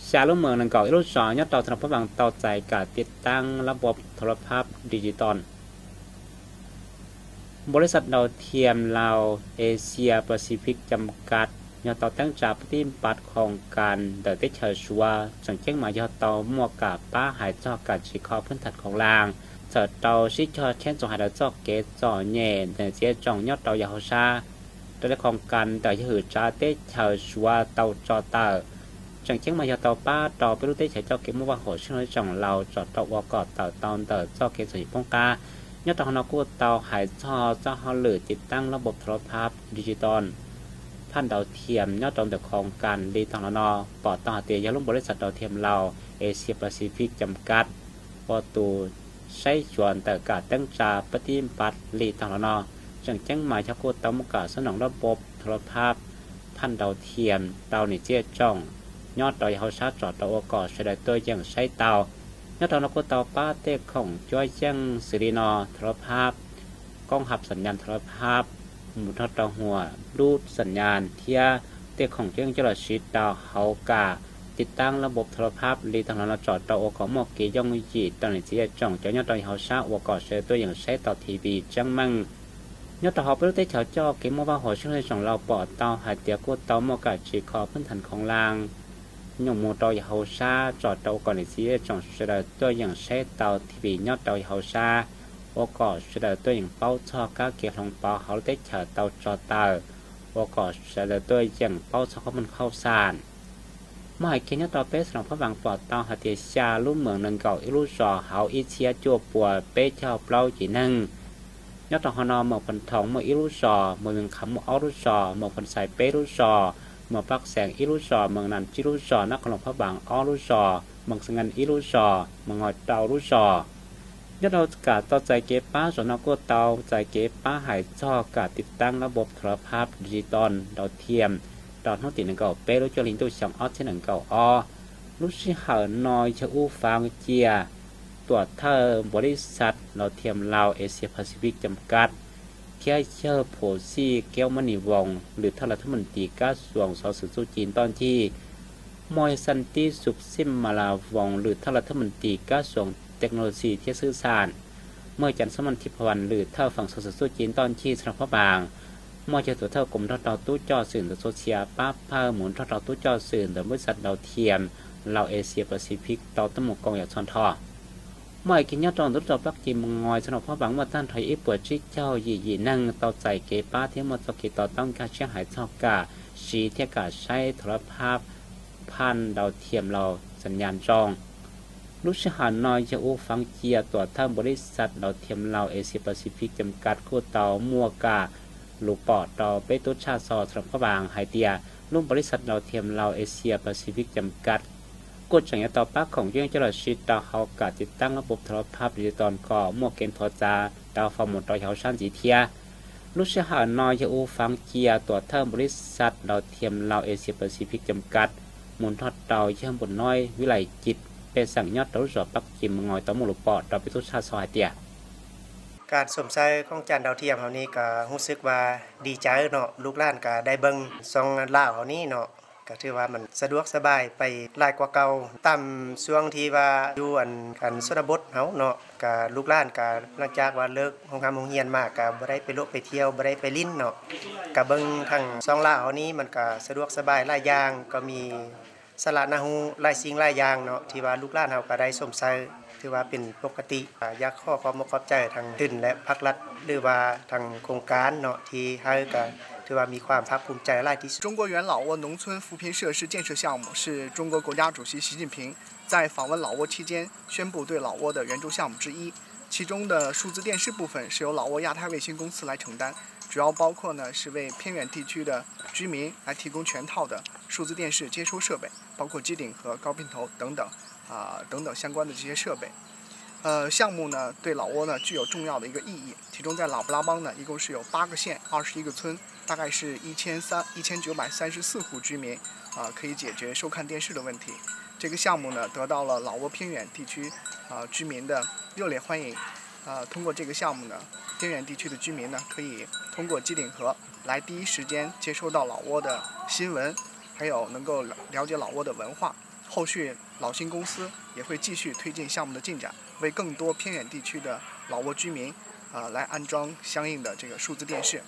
ຊາວເມືອງໜຶ່ງເກົ້າອີກລູກສອງ ຍອດເຕົາຖະໜົນພະບາງເຕົາໃຈການຕິດຕັ້ງລະບົບໂທລະພາບດິຈິຕອນ. ບໍລິສັດດາວທຽມລາວເອເຊຍປາຊີຟິກຈຳກັດ ຍອດເຕົາແຕ່ງຈາກປະຕິບັດໂຄງການເດີເຕດເຊີຊັວ ເຊິ່ງເຈັ້ງມາຍອດເຕົາໝວກກາປ້າຫາຍຈອກການສີຄໍພື້ນຖານຂອງລາງ ເຈົ້າເຕົາຊີຈອດແຄ້ນຈອງຫາຍດາວຈອກເກຈອແຫຍ່ເນີເຈຈອງຍອດເຕົາຍາໂຮຊາ ໂດຍໃນໂຄງການເດີຍະຫືອຈາເຕດເຊີຊັວເຕົາຈອເຕີ ເຊິ່ງເຈັ້ງມາຍອດເຕົາປ້າເຕົາເປັນລູກເຕດເຊີຈອກເກມວາໂຫຊິໂນຈອງລາວຈອດເຕົາອວກອດເຕົາຕອນເດີຈອກເກຈອນຫິບປົງກາ ຍອດເຕົາຮອນອກກູ້ເຕົາຫາຍຈອກຈອກຮອນຫຼືຕິດຕັ້ງລະບົບໂທລະພາບດິຈິຕອນ ຜ່ານດາວທຽມ ຍອດເຕົາເດີໂຄງການລີຕອງລະນໍ ປອດຕອງຫາເຕຍາລຸງບໍລິສັດດາວທຽມລາວເອເຊຍປາຊີຟິກຈຳກັດ ປະຕູ ໄຊຈວນເຕີກາແຕ່ງຈາປະຕິບັດລີຕອງລະນໍ ເຊິ່ງເຈັ້ງມາຍອດກູ້ເຕົາໝວກກາສະໜອງລະບົບໂທລະພາບ ຜ່ານດາວທຽມ ເຕົາເນີເຈຈອງ ຍອດເຕົາຍາໂຮຊາຈອດເຕົາໂອກອດ ສະໄດຕົວຢ່າງໄຊເຕົາ ຍອດເຕົານອກກູເຕົາປ້າເຕກຂອງຈ້ວຍແຈ້ງສີລີນໍ ໂທລະພາບ ກ້ອງຮັບສັນຍານໂທລະພາບ ໝູນອດເຕົາຫົວດູດສັນຍານເທຍ ເຕກຂອງຈ້ວຍແຈ້ງຈໍລະຊີດເຕົາເຮົາກາ ຕິດຕັ້ງລະບົບໂທລະພາບລີຕອນລະນໍ ຈອດເຕົາໂອກອດໝວກເກຍ່ອງຢີ ເຕົາເນີເຈຈອງ ຈອຍຍອດເຕົາຍາໂຮຊາໂອກອດ ສະໄດຕົວຢ່າງໄຊເຕົາທີວີຈ້າງມັງ ຍອດເຕົາເຮົາເປັນລູກເຕດເຊົາຈອກເກມວາໂຫຊິໂນຈອງລາວປອດເຕົາຫາເຕຍກູ້ເຕົາໝວກກາຈີຄໍພື້ນຖານຂອງລາງ ຍົງໝູເຕົາຍາໂຮຊາ ຈອດເຕົາໂອກອດເນເຊຍຈອງສະເດີຕົວຢ່າງເຊເຕົາທີວີຍອດເຕົາຍາໂຮຊາ ໂອກອດສະເດີຕົວຢ່າງເປົາຊອກກາເກຍລອງເປົາເຮົາເຕດເຊົາເຕົາຈອດເຕົາ ໂອກອດສະເດີຕົວຢ່າງເປົາຊອກຂໍ້ມູນຂ່າວສານ ມະຫາເກນຍອດເຕົາເປສະໜອງພະຫວັງປອດເຕົາຫາເຕຊາລຸເມືອງໜຶ່ງເກົ້າອີລຸຊອເຮົາອີເຊຍຈົວປົວເປເຈົ້າເປົ່າຈີໜຶ່ງ ຍອດເຕົາຮອນອເມືອງພັນທອງເມືອງອີລຸຊອ ເມືອງວຽງຄຳເມືອງອອລຸຊອ ເມືອງພັນໄຊເປລຸຊອ ເມືອງປາກແຊງອີລຸຊອ ເມືອງນານຈີລຸຊອ ນະຄອນຫຼວງພະບາງອອລຸຊອ ເມືອງສະຫງັນອີລຸຊອ ເມືອງງອຍເຕົາລຸຊອ ຍອດເຕົາກາເຕົາໃຈເກປ້າສອນອໂກເຕົາໃຈເກປ້າຫາຍຊອກກາຕິດຕັ້ງລະບົບໂທລະພາບດິຈິຕອນດາວທຽມ ຕອນຮອດຕີໜຶ່ງເກົ້າເປ ລົດຈົວລິງຕູ້ສອງອອດທີໜຶ່ງເກົ້າອ ລູກຊິຫາວນອຍເຊອູຟາງເຈຍ ຕົວະເທີບໍລິສັດດາວທຽມລາວເອເຊຍປາຊີຟິກຈຳກັດ ເຄຍເຊີໂພຊີ ແກ້ວມະນີວົງ ຫຼື ທ່ານລັດຖະມົນຕີກະຊວງສາທາລະນະສຸກຈີນຕອນທີ່ ມອຍຊັນຕິ ສຸກສິມມາລາວົງ ຫຼື ທ່ານລັດຖະມົນຕີກະຊວງເຕັກໂນໂລຊີເທຍສື່ສານ ເມື່ອຈັນສະມັນທິພະວັນ ຫຼື ທ້າວຝັງສອນສາທາລະນະສຸກຈີນຕອນທີ່ສະໜອງພະບາງ ມອຍເຈົ້າຕົວເຖົ້າກົມທອດເຕົາຕູ້ຈໍ່ສື່ນໂຊເຊຍ ປ້າເພີ້ໝູນທອດເຕົາຕູ້ຈໍ່ສື່ນໂດຍບໍລິສັດດາວທຽມລາວເອເຊຍປາຊີຟິກ ເຕົາຕະໝູກອງຢາຊອນທອງ ມອຍກິນຍອດຕອງຕຸດຕໍ່ປັກກິມງອຍສະໜອງພະບາງເມື່ອຕ້ານຖອຍອີ່ປົວຈີເຈົ້າຢີຢີໜຶ່ງ ເຕົາໃຈເກປ້າທຽມໝົດຈອກກີຕໍ່ຕ້ອງກາເຊຍຫາຍຊອກກາ ຊີເທຍກາໃຊ້ໂທລະພາບ ຜ່ານດາວທຽມລາວສັນຍານຈອງ ລູກຊິຫາວນອຍເຢອູຟາງເຈຍ ຕົວະເຖິງບໍລິສັດດາວທຽມລາວເອເຊຍປາຊີຟິກຈຳກັດ ຄູ່ເຕົາມົວກາ ລູກປອດເຕົາເປຕຸຊາຊອສະໜອງພະບາງ ຫາຍເຕຍ ລຸງບໍລິສັດດາວທຽມລາວເອເຊຍປາຊີຟິກຈຳກັດ ກົດຈັງຍາເຕົາປາກຂອງເຈ້ງເຈົ້າລະຊິດເຕົາເຮົາກາດຕິດຕັ້ງລະບົບໂທລະພາບດິຈິຕອນກໍມົວເກນໂທຈາ ດາວຟອມໝູນເຕົາເຮົາຊານຈີເທຍ ລູກຊາຍຫາວນ້ອຍເຢອູຟາງເຈຍ ຕົວະເຖິງບໍລິສັດດາວທຽມລາວເອເຊຍປາຊີຟິກຈຳກັດ ໝູນທອດເຕົາເຢີມບຸນນ້ອຍ ວິໄລຈິດ ເປສັງຍອດເຕົາລູກສອນປັກຈິມງອຍເຕົາໝູລຸປອດເຕົາເປຕຸຊາຊອຫາຍເຕຍ. ການຊົມເຊີຍຂອງຈານດາວທຽມເຮົານີ້ກໍຮູ້ສຶກວ່າດີໃຈເນາະ ລູກຫຼານກໍໄດ້ເບິ່ງຊ່ອງລາວເຮົານີ້ເນາະ ກໍຖືວ່າມັນສະດວກສະບາຍໄປຫຼາຍກວ່າເກົ່າ ຕາມຊ່ວງທີ່ວ່າຢູ່ອັນ ອັນຊົນນະບົດເຮົາເນາະ ກະລູກຫຼານກະຫຼັງຈາກວ່າເລີກໂຮງຮຳໂຮງຮຽນມາ ກະບໍ່ໄດ້ໄປເລາະໄປທ່ຽວ ບໍ່ໄດ້ໄປຫຼິ້ນເນາະ ກະເບິ່ງທາງຊ່ອງລາວເຮົານີ້ ມັນກະສະດວກສະບາຍຫຼາຍຢ່າງ ກໍມີສາລະໜ້າຮູ້ຫຼາຍສິ່ງຫຼາຍຢ່າງເນາະ ທີ່ວ່າລູກຫຼານເຮົາກະໄດ້ຊົມເຊີຍ ຖືວ່າເປັນປົກກະຕິ ອາ ຢາກຂໍຂອບອົກຂອບໃຈທາງທຶນ ແລະ ພາກລັດ ຫຼືວ່າທາງໂຄງການເນາະ ທີ່ໃຫ້ກະຖືວ່າມີຄວາມພາກພູມໃຈຫຼາຍທີ່ສຸດ. 中国援老挝农村扶贫设施建设项目是中国国家主席习近平在访问老挝期间宣布对老挝的援助项目之一，其中的数字电视部分是由老挝亚太卫星公司来承担，主要包括呢是为偏远地区的居民来提供全套的数字电视接收设备，包括机顶盒、高频头等等。 啊，等等相关的这些设备。呃，项目呢，对老挝呢具有重要的一个意义，其中在老布拉邦呢，一共是有八个县、二十一个村，大概是一千三，一千九百三十四户居民，啊，可以解决收看电视的问题。这个项目呢，得到了老挝偏远地区，啊，居民的热烈欢迎。啊，通过这个项目呢，偏远地区的居民呢，可以通过机顶盒来第一时间接收到老挝的新闻，还有能够了，了解老挝的文化。后续老新公司也会继续推进项目的进展，为更多偏远地区的老挝居民，呃，来安装相应的这个数字电视。